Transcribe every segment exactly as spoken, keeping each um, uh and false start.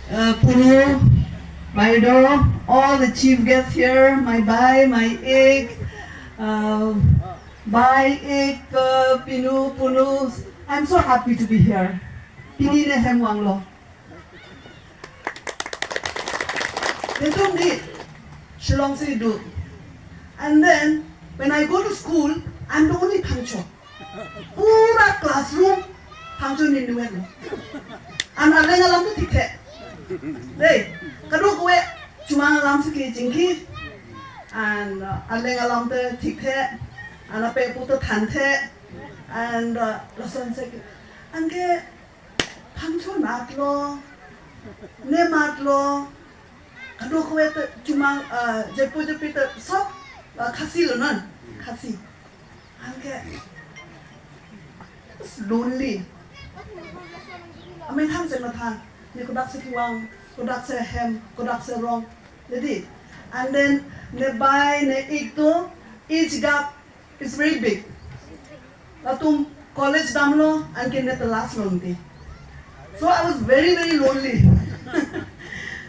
Uh, Punu, Baido, all the chief guests here, my bai, my ik, uh, bai, ik, uh, Pinu, Punu. I'm so happy to be here. Pini ne hem vanglo. Netum di Shillong si do. And then when I go to school, I'm the only Phangcho. Pura classroom Phangcho ni nuen. An aleng alam tu thikthe. Dei, kadokave chumang alam si kechingki. And uh, aleng alam te thikthe. An ape pu te thanthe. And uh, lason si ke. Anke Phangcho natlo, ne matlo, kadokave te chumang, uh, jepo jepi te sob, uh, Khasi lo non, Khasi. Anke lonely. Amethang si matha, ne kodak si kevang, kodak si hem, kodak si rong. Jadi, and then ne bai, ne ik to, age gap is very big. Latum college damlo, anke ne te last lo nti. So I was very, very lonely.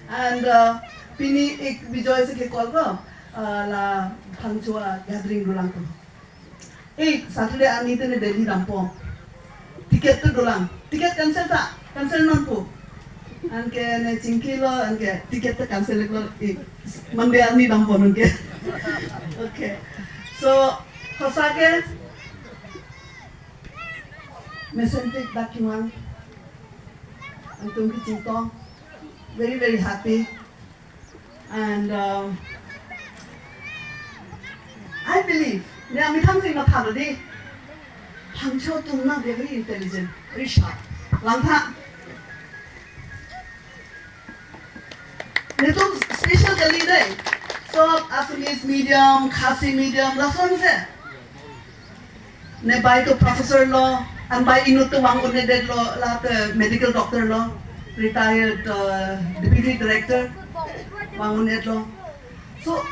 And uh, pini ik Bijoy si ke call ko, uh, la Phangcho gathering dolang ko. Eh, Saturday arni te ne Delhi dampo. Ticket te dolang. Ticket cancel ta, cancel non pu. Anke ne chingkilo, anke ticket te cancel lo, eh, Monday arni dampo non ke. Okay. So, hosa ke, mesen tik dak kevang. Nangtum kechingtong. Very, very happy. And uh, I believe, ne amethang si matha lo di, Phangcho atum na very intelligent, very sharp. Langtha. Netum special kali dei. So Assamese medium, Khasi medium, lason si. Ne bai to professor lo, an bai inut to vang un-edet lo, la te medical doctor lo, retired uh, deputy director, vang un-et lo. So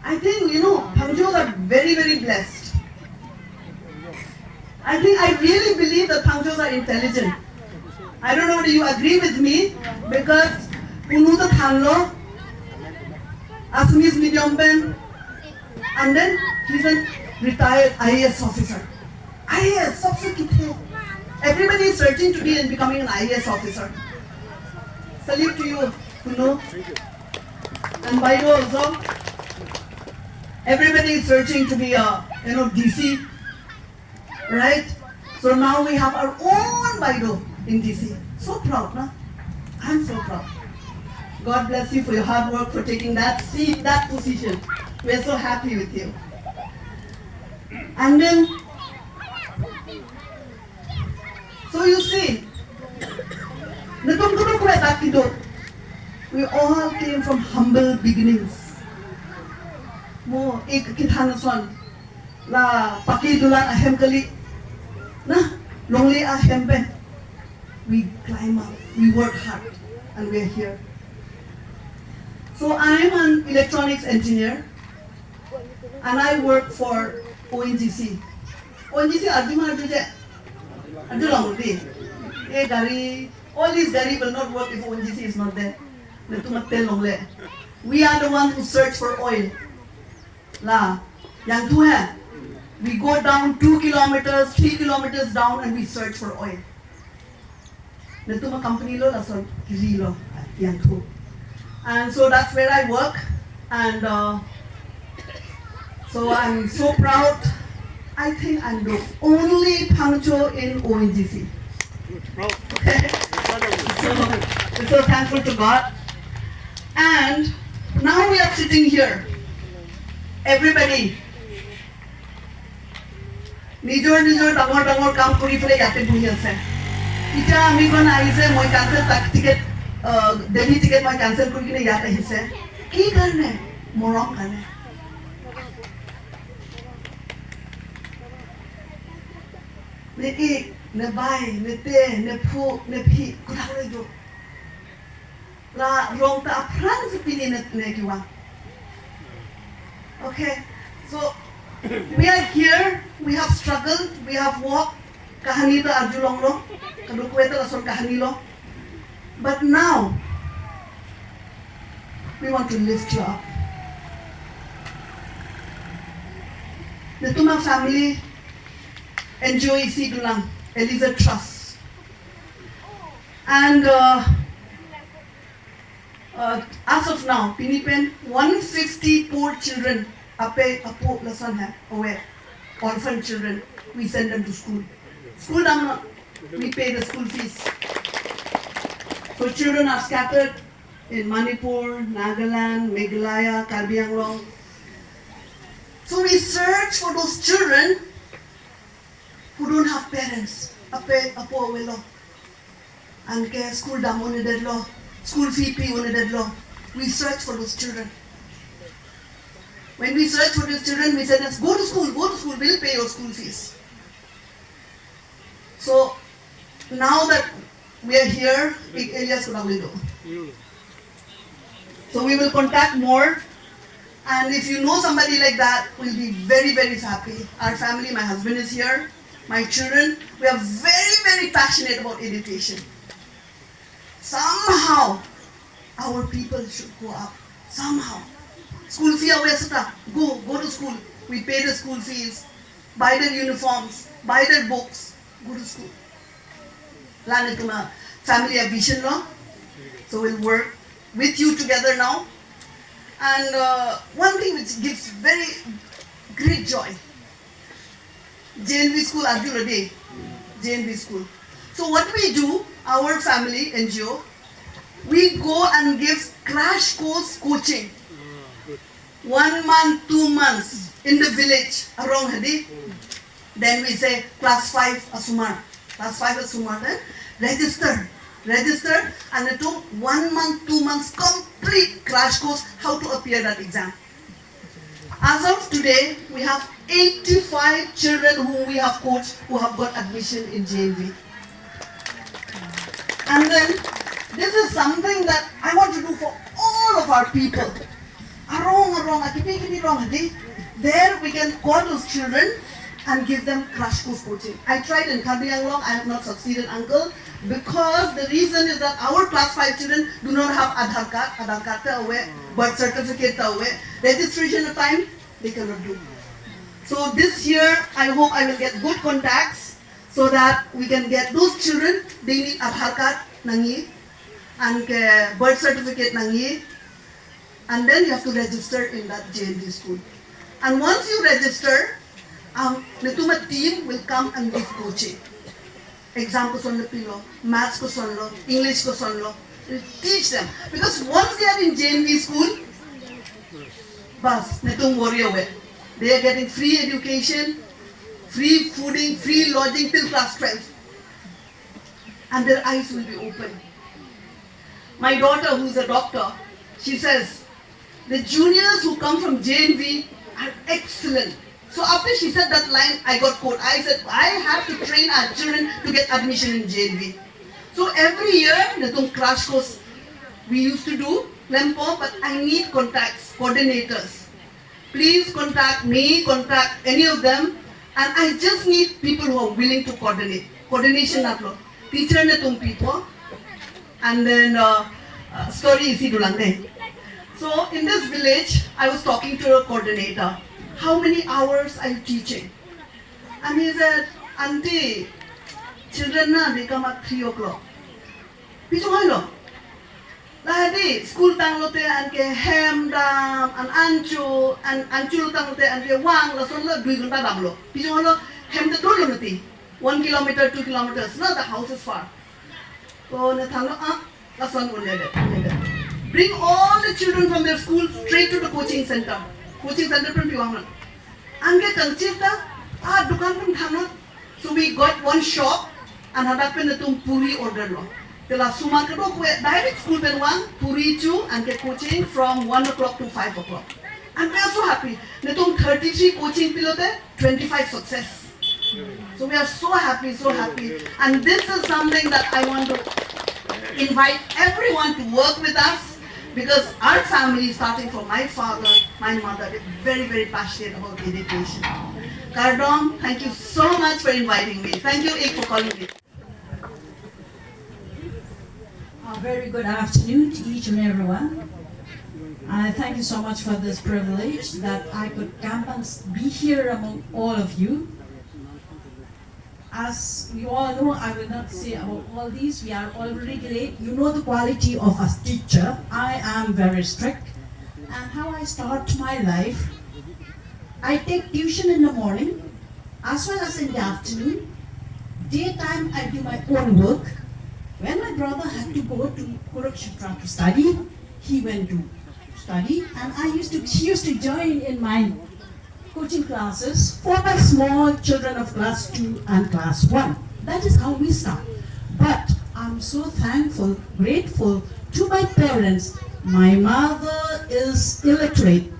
I think, you know, Phangchos are very, very blessed. I think I really believe that Phangchos are intelligent. I don't know whether you agree with me, because Punu ta thanlo, Assamese medium pen, and then he's a retired I A S officer. I A S, सबसे किथे. Everybody is searching to be and becoming an I A S officer. Salute to you, Punu. And Baido also. Everybody is searching to be a, you know, D C. Right? So now we have our own Baido in D C. So proud, na? I'm so proud. God bless you for your hard work, for taking that seat, that position. We're so happy with you. And then, so you see, netum kudu kue tak kido. We all came from humble beginnings. Mo ik kithan ason. La paki dolang ahem kali. Na, longle ahem pen. We climb up, we work hard, and we are here. So I am an electronics engineer, and I work for O N G C. O N G C arju ma arju je. Arjulong di. Eh, gari, all these gari will not work if O N G C is not there. Netum atel longle. We are the ones who search for oil. La, yangthu hai. We go down two kilometers, three kilometers down and we search for oil. Netum a company lo lason kiri lo yangthu. And so that's where I work. And uh, so I'm so proud. I think I'm the only Phangcho in O N G C. Proud. Okay. So, so thankful to God. And now we are sitting here. Everybody, nijor nijor dangor dangor kam kori pele yate bohi ase. Ita ami kon ahise, moi cancel tak ticket, uh, Delhi ticket moi cancel kori kene yate ahise. Ki karne? Morom karne. Ne ik, ne bai, ne te, ne phu, ne phi, kodak le do. La rong ta aphrang si pini ne, ne kevang. Okay, so we are here, we have struggled, we have walked, kahani ta arjulonglo, kadokave ta lason kahani lo. But now, We want to lift you up. Netum a-family N G O isi dolang, Eliezer Trust. And uh, uh, as of now, pini pen one fifty-four children, ape apo lason hai, aware, orphan children, we send them to school. School dam, we pay the school fees. So children are scattered in Manipur, Nagaland, Meghalaya, Karbi Anglong. So we search for those children who don't have parents. Ape apo avelo. Anke school dam-un-edetlo, school fee pi-un-edetlo. We search for those children. When we search for those children, we say, "Let's go to school, go to school, we'll pay your school fees." So now that we are here, ik Elias ko lang lido. So we will contact more. And if you know somebody like that, we'll be very, very happy. Our family, my husband is here, my children, we are very, very passionate about education. Somehow, our people should go up. Somehow. School fee ave seta, go, go to school. We pay the school fees, buy their uniforms, buy their books, go to school. La netum a-family a-vision lo. So we'll work with you together now. And uh, one thing which gives very great joy, J N V school, arjulo dei, J N V school. So what we do, our family N G O, we go and give crash course coaching. One month, two months in the village, arong hadi. Then we say class five asomar. Class five asomar, then register. Register, and netum one month, two months complete crash course how to appear that exam. As of today, we have eighty-five children whom we have coached who have got admission in J N V. And then, this is something that I want to do for all of our people. Arong, arong, akipi, akipi rong, hadi. There we can call those children and give them crash course coaching. I tried in Karbi Anglong, I have not succeeded, uncle, because the reason is that our class five children do not have Aadhaar card, Aadhaar card te ave, birth certificate te ave, registration time they cannot do. So this year, I hope I will get good contacts so that we can get those children, they need Aadhaar card nangji, anke birth certificate nangji, and then you have to register in that J N V school. And once you register, um, netum a-team will come and give coaching. Exam kosonlo pilo, maths kosonlo, English kosonlo. We'll teach them. Because once they are in J N V school, bas, netum worry ave. They are getting free education, free fooding, free lodging till class twelve. And their eyes will be open. My daughter, who's a doctor, she says, "The juniors who come from J N V are excellent." So after she said that line, I got caught. I said, "I have to train our children to get admission in J N V." So every year, netum crash course we used to do, lempo, but I need contacts, coordinators. Please contact me, contact any of them. And I just need people who are willing to coordinate. Coordination natlo. Teacher netum pipo. And then uh, uh, story isi dolang dei. So in this village, I was talking to a coordinator. "How many hours are you teaching?" And he said, "Auntie, children na, they come at three o'clock." Pi chonghoi lo. Lahadi, school tanglote anke hem dam, an ancho, an ancho tanglote anke vang, lasonlo dui ghonta damlo. Pi chonghoi lo, hem te dolo nati. One kilometer, two kilometers, no, the house is far. Ko ne thanlo, ah, lason un-edet, un-edet. Bring all the children from their school straight to the coaching center. Coaching center pen pi vangnon. Anke kangchir ta, ah, dukan pen thannon. So we got one shop, and hadak pen netum puri order lo. Te la suma kedo kue direct school pen vang, puri chu, anke coaching from one o'clock to five o'clock. And we are so happy. Netum thirty-three coaching pilote, twenty-five success. So we are so happy, so happy. And this is something that I want to invite everyone to work with us, because our family, starting from my father, my mother, is very, very passionate about education. Kardom, thank you so much for inviting me. Thank you, Ik, for calling me. A very good afternoon to each and everyone. I thank you so much for this privilege that I could come and s- be here among all of you. As you all know, I will not say about all these. We are already late. You know the quality of a teacher. I am very strict. And how I start my life, I take tuition in the morning as well as in the afternoon. Daytime, I do my own work. When my brother had to go to Kurukshetra to study, he went to study, and I used to, she used to join in my coaching classes for my small children of class two and class one. That is how we start. But I'm so thankful, grateful to my parents. My mother is illiterate.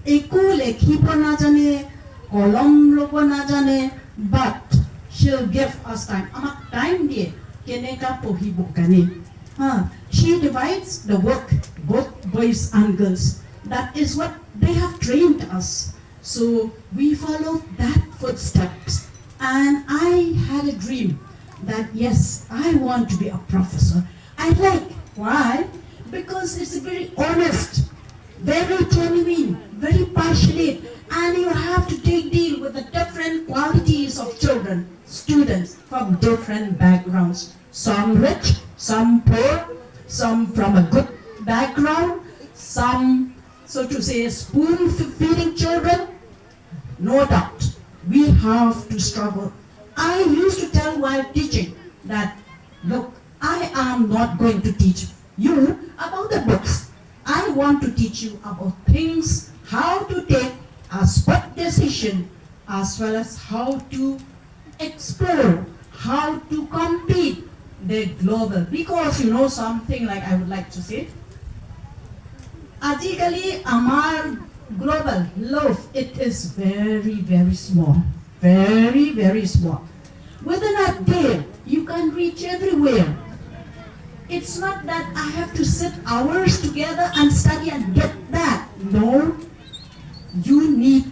Eko lekhibo najane, kolom lobo najane, but she'll give us time. Amak time diye, keneka pohibo kane. Huh. She divides the work, both boys and girls. That is what they have trained us. So we follow that footsteps. And I had a dream that, yes, I want to be a professor. I like. Why? Because it's very honest, very genuine, very passionate, and you have to take deal with the different qualities of children, students from different backgrounds. Some rich, some poor, some from a good background, some, so to say, spoon feeding children. No doubt, we have to struggle. I used to tell while teaching that, look, I am not going to teach you about the books. I want to teach you about things, how to take a spot decision, as well as how to explore, how to compete the global. Because you know something, like, I would like to say, আজিকালি আমাৰ global loaf, it is very, very small. Very, very small. Within a day, you can reach everywhere. It's not that I have to sit hours together and study and get that. No. You need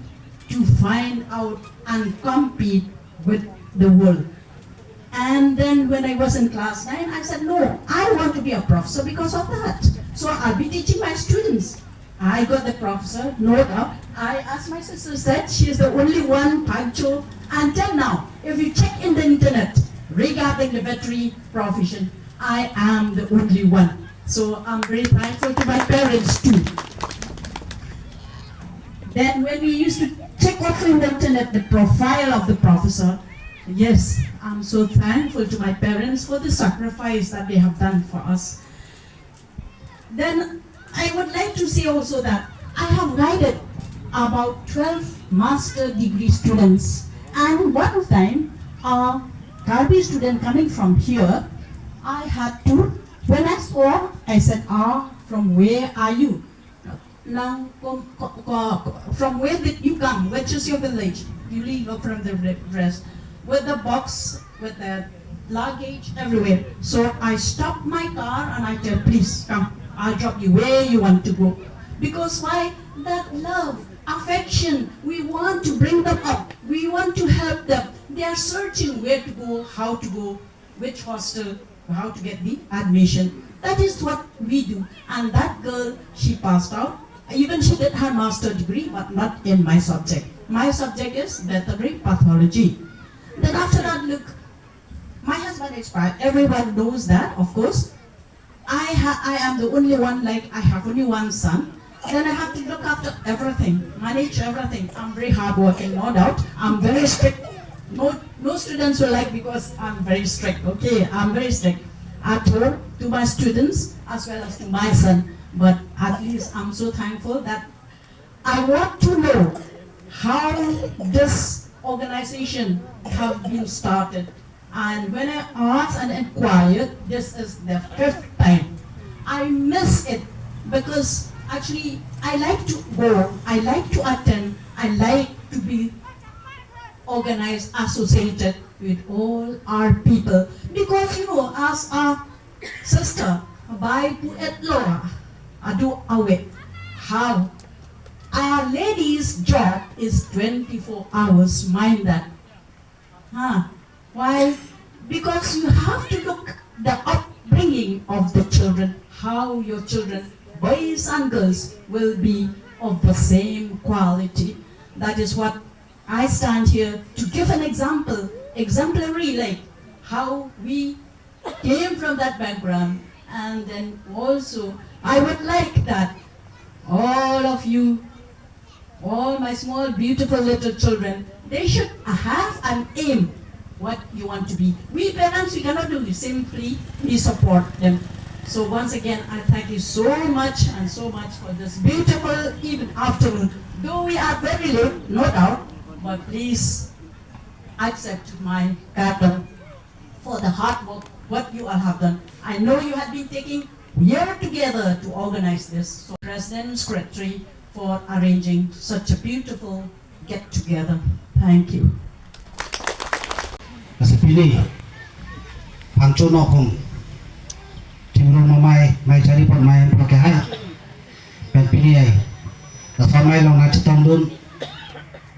to find out and compete with the world. And then when I was in class nine, I said, no, I want to be a professor because of that. So I'll be teaching my students. I got the professor, no doubt. I asked my sister, said she is the only one, Pancho. Until now, if you check in the internet regarding the veterinary profession, I am the only one. So I'm very thankful to my parents too. Then when we used to check also in the internet the profile of the professor, yes, I'm so thankful to my parents for the sacrifice that they have done for us. Then I would like to say also that I have guided about twelve master degree students, and one of them, a Karbi student coming from here, I had to, when I saw, I said, ah, from where are you? Lang, kom- ko- ko- from where did you come? Which is your village? You leave from the re- rest with the box, with the luggage everywhere. So I stop my car and I tell, please come, I'll drop you where you want to go. Because why? That love, affection, we want to bring them up, we want to help them. They are searching where to go, how to go, which hostel, how to get the admission. That is what we do. And that girl, she passed out. Even she did her master degree, but not in my subject. My subject is veterinary pathology. Then after that, look, my husband expired. Everyone knows that, of course. I ha- I am the only one, like, I have only one son. Then I have to look after everything, manage everything. I'm very hardworking, no doubt. I'm very strict. No, no students will like because I'm very strict. Okay, I'm very strict at home to my students as well as to my son. But at least I'm so thankful that I want to know how this organization have been started. And when I asked and inquired, this is the fifth time. I miss it because actually I like to go, I like to attend, I like to be organized, associated with all our people. Because you know, as a sister, by pu et lo a, adu awe. How? A lady's job is twenty-four hours, mind that. Huh? Why? Because you have to look the upbringing of the children, how your children boys and girls will be of the same quality. That is what I stand here to give an example, exemplary, like how we came from that background. And then also, I would like that all of you, all my small, beautiful little children, they should have an aim what you want to be. We parents, we cannot do this. Simply, we support them. So once again, I thank you so much and so much for this beautiful even afternoon. Though we are very late, no doubt, but please accept my kardom for the hard work what you all have done. I know you have been taking year together to organize this. So President, Secretary, for arranging such a beautiful get together. Thank you. Lasi pini Phangcho Nokhum Timrong Amei, Mei Chari Pon Mei Empho kehai pen pini ai laso amei along nangchetongdun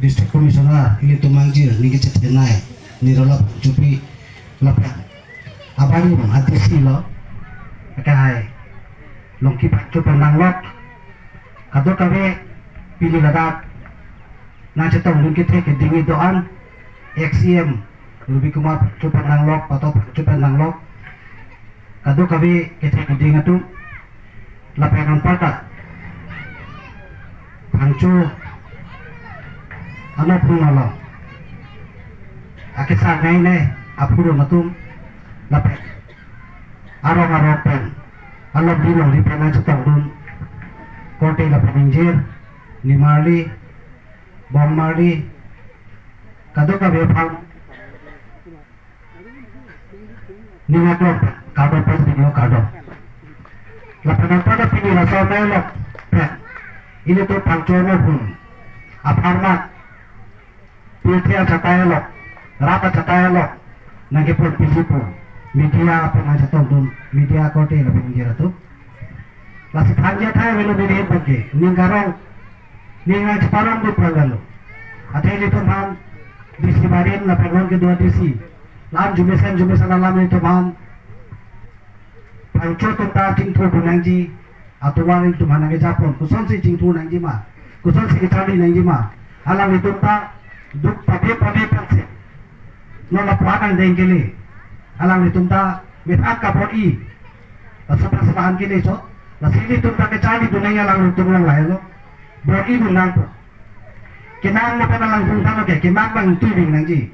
District Commissioner ilitum angjir ningje chethenei Nirola Phangchopi lapen abang a-D C lo, kehai Longki Phangcho pen nanglok, kadokave pini ladak nangchetongdun kethe keding do-an, ex-C M Rubi Kumar Phangcho pen nanglok, Pato Phangcho pen nanglok, kadokave kethe keding atum, lapen anparta Phangcho anokphung along akesar ngainei aphurun atum, lapen arong arong pen alongri longri pen nangchetongdun korte lapen ingjir, nimarli, bongmarli, kadokave aphan ning aklong pen kardom pajirlo, kardom. Lapen anparta pini laso amei along pen ilitum Phangcho Nokhum apharman pirthe achatai along, rat achatai along nangkepon pisi pu media aphan nangchetongdun, media korte lapen ingjir atum. Lasi thanji athai avelo, bidi hem abangke ning karong, ning nangcheparongdun pu avelo. Athe ilitum aphan D C barim lapen non kedo a-D C, la-an arjumesen arjumesen alam ilitum aphan Phangcho atum ta chingthurdun nangji, atovar ilitum aphan nangkejapon, kosonsi chingthur nangji ma, kosonsi kecharli nangji ma. Alanglitum ta duk pame pame pensi non aphan nangdeng kele. Alanglitum ta methang kabor-i, laso ta sepahan kele chot. Lasi ilitum ta kecharlidun nangji alanglitum along lahelo. Bor-idun nangpo. Kenang mo pen alangtum than ke, kemang abang ingtuiving nangji.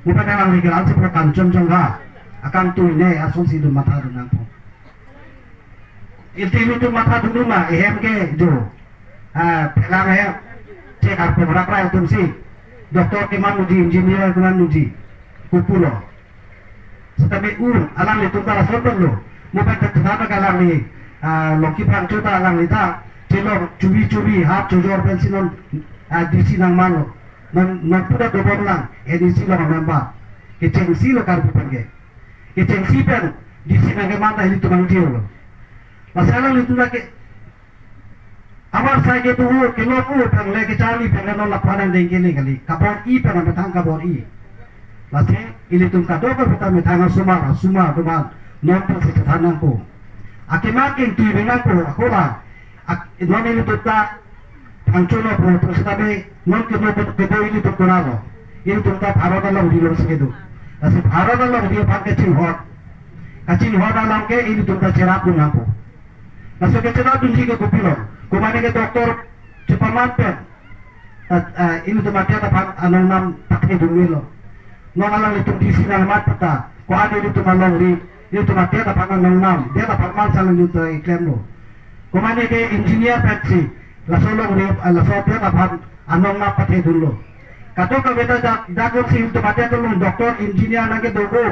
Mo pen alangli ke la-ansi program chom chom ha, akangtuinei asonsi dun mathadun nangpo. Ilitum mathadun ma, ehem ke jo, ah, phelang ahem, chek arpong rak rai atumsi, doctor keman nangji, engineer keman nangji, kopulo. Setame u alanglitum ta lason pen lo. Mo pen ta thana ke alangli, ah, Longki Phangcho ta alangli ta chelong chubi chubi hap chojor pensi non, ah, D C nangmanlo. Non, non pura dobom lang, N E C along member. Kechengsi lo Karbi pen ke. Kechengsi pen D C nangkeman ta ilitum angdeng lo. Lasi alanglitum ta ke amar sai ke tu ke lo ku pen le kecharli pen le non laphan nangdeng kele kali. Kabor-i pen methang kabor-i. Lasi ilitum kadokave ta methang asomar, asomar atum aphan non pensi chethan nangpo. Akemang ke ingtuiving nangpo, ako la. Ak-, non ilitum ta Phangcho Nokhum pu setame non ke no kedo ilitum konatlo. Ilitum ta Bharat alongri alongsi kedo. Lasi Bharat alongri aphan kachinghon, kachinghon alam ke ilitum ta cherapdun nangpo. Laso kachinghondunji ke kopilo? Komane ke doctor chepaman pen, ah, ah, ilitum adet aphan anongnam pathedun melo. Non alanglitum D C nangmat pata, ko-an ilitum alongri, ilitum adet aphan anongnam, det apharman si alanglitum ta keklemlo. Komane ke engineer pensi, laso alongri, ah, laso adet aphan anongnam pathedunlo. Kadokave ta dak, dak jongsi ilitum adet along doctor, engineer nangkedo ko,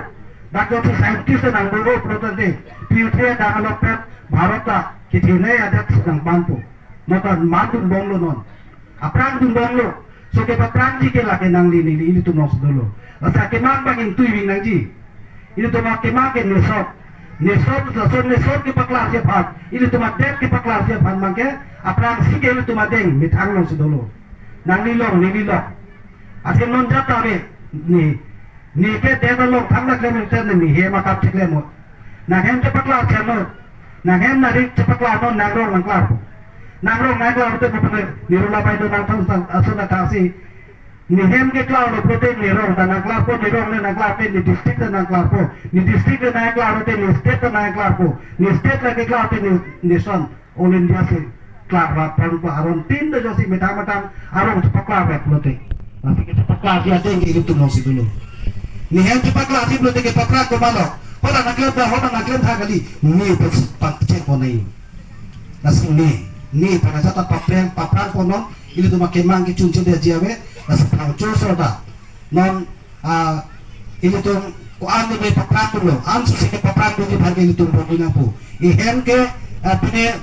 dak jongsi scientist nangdo ko pulote, pirthe adang along pen Bharat ta kethenei adet si nangmanpo. Mo ta mandun bomlo non. Aphrang dun bomlo. So kepaprangji ke lake nangli neli ilitum alongsi dolo. Lasi akemang abang ingtuiving nangji. Ilitum akemang ke nesot. Nesot, laso nesot kepaklarji aphan, ilitum adet kepaklarji aphan abangke aphrangsi ke ilitum adeng methang alongsi dolo. Nangli long, neli long. Athe non jat ta ave, ne, ne ke det along thangta klem te ne hem akam cheklem mo. Nanghem kepaklar chemo. Nanghem nangrik chepaklar non nangrong nangklarpo. Nangrong nangklar te kopane nirula pai do nangthang thang asun athang si. Nehem keklarlo pulote nerong ta nangklarpo, nerong le nangklarpo, ne district ta nangklarpo. Ne district le nangklar te ne state ta nangklarpo. Ne state le keklar te ne nation, all India si klar rat pon ko aron tin do josi methang methang arong chepaklar vet pulote. Lasi kechepaklar dia deng ke ilitum nong si dulu. Nehem chepaklar si pulote kepaklar ko malo. Hoda nangklem ta, hoda nangklem tha kali. Ne pes pangchek ko nai. Lasi ne, ne pada jata paprang, paprang ko non, ilitum akemang kechun chede jiawe, lasi pangchor sorda. Non, ah, ilitum ko-an ne paprang dulu, an susi kepaprak dulu bagi ilitum bagi nangpu. Ehem ke, ah, pine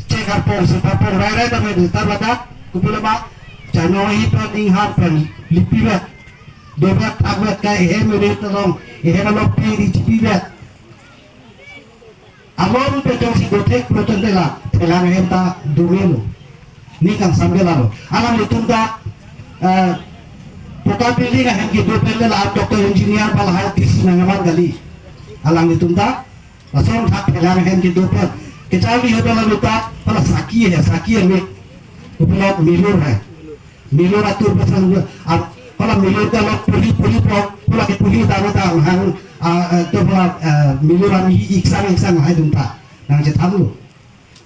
cekar por si papor rai rai dame di tar ladak, kopilo ma, January pen inghar pen lipi vet, dovet agvet ka ehem ere tolong, ehem along pi di chipi vet. Alon pe jongsi dothek pulote la, thelang ahem ta domelo. Ne kangsam ke lalo. Alanglitum ta, eh, poka building ahem kedo pen le la doctor engineer pu lahai D C nangman kali. Alanglitum ta, lason thak thelang ahem kedo pen. Kecharli hoda lalu ta, hala saki he, saki he me. Upilot milur he. Milur atur pasang, ah, hala milur ta lok puli, puli pok, hala ke puli ta ta hang, ah, ah, to hala, ah, milur ami iksang, iksang hai dun ta. Nangchethanlo.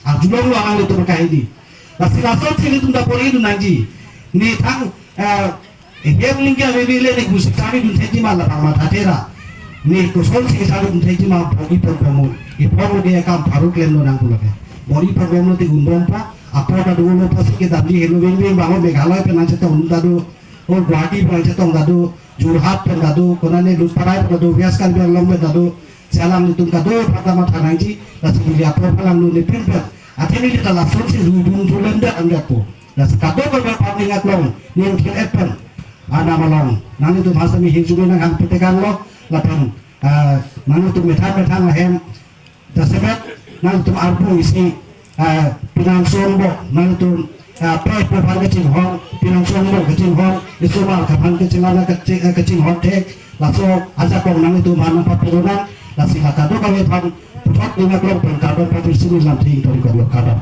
Arjulonglo alanglitum kahini. Lasi lason si ilitum ta pori dun nangji. Ne thang, ah, ehem lingga vevele ne gusi kami dun theji ma la pama thatera. Ne koson si kami dun theji ma bor-i pon pamu. Ipon ke kam pharuk lemlo nang pulo ke. Bor-i pon romlo te undong pa. Apor ta dolo pasi kedamji helo veng veng bango Meghalaya pen nangchetong ta do, o Guwahati pen nangchetong ta do, Jorhat pen ta do, konane Lutparai pen ta do, West Karbi Anglong pen ta do, si alanglitum ta do, pata matha nangji, lasi neli apor palangno ne pin pen. Athe neli ta lason si rudun tulen dak andak po. Lasi kadokave pamling aklong, ning thil et pen. Anam along, nanglitum hasa mi hin subi nang hang petekan lo, lapen, ah, nanglitum methang methang ahem, jasemet nangtum arpu isi, ah, pinang songbo, nangtum, ah, pe po phan kachinghon, pinang songbo kachinghon, isomar kaphan kachinglana kachi-, eh, kachinghon thek, laso ajakong nangtum han nangpapirunang, lasi la kadokave aphan, puthot ning aklong pen kardom patir sini lam thing tori kardom kardom.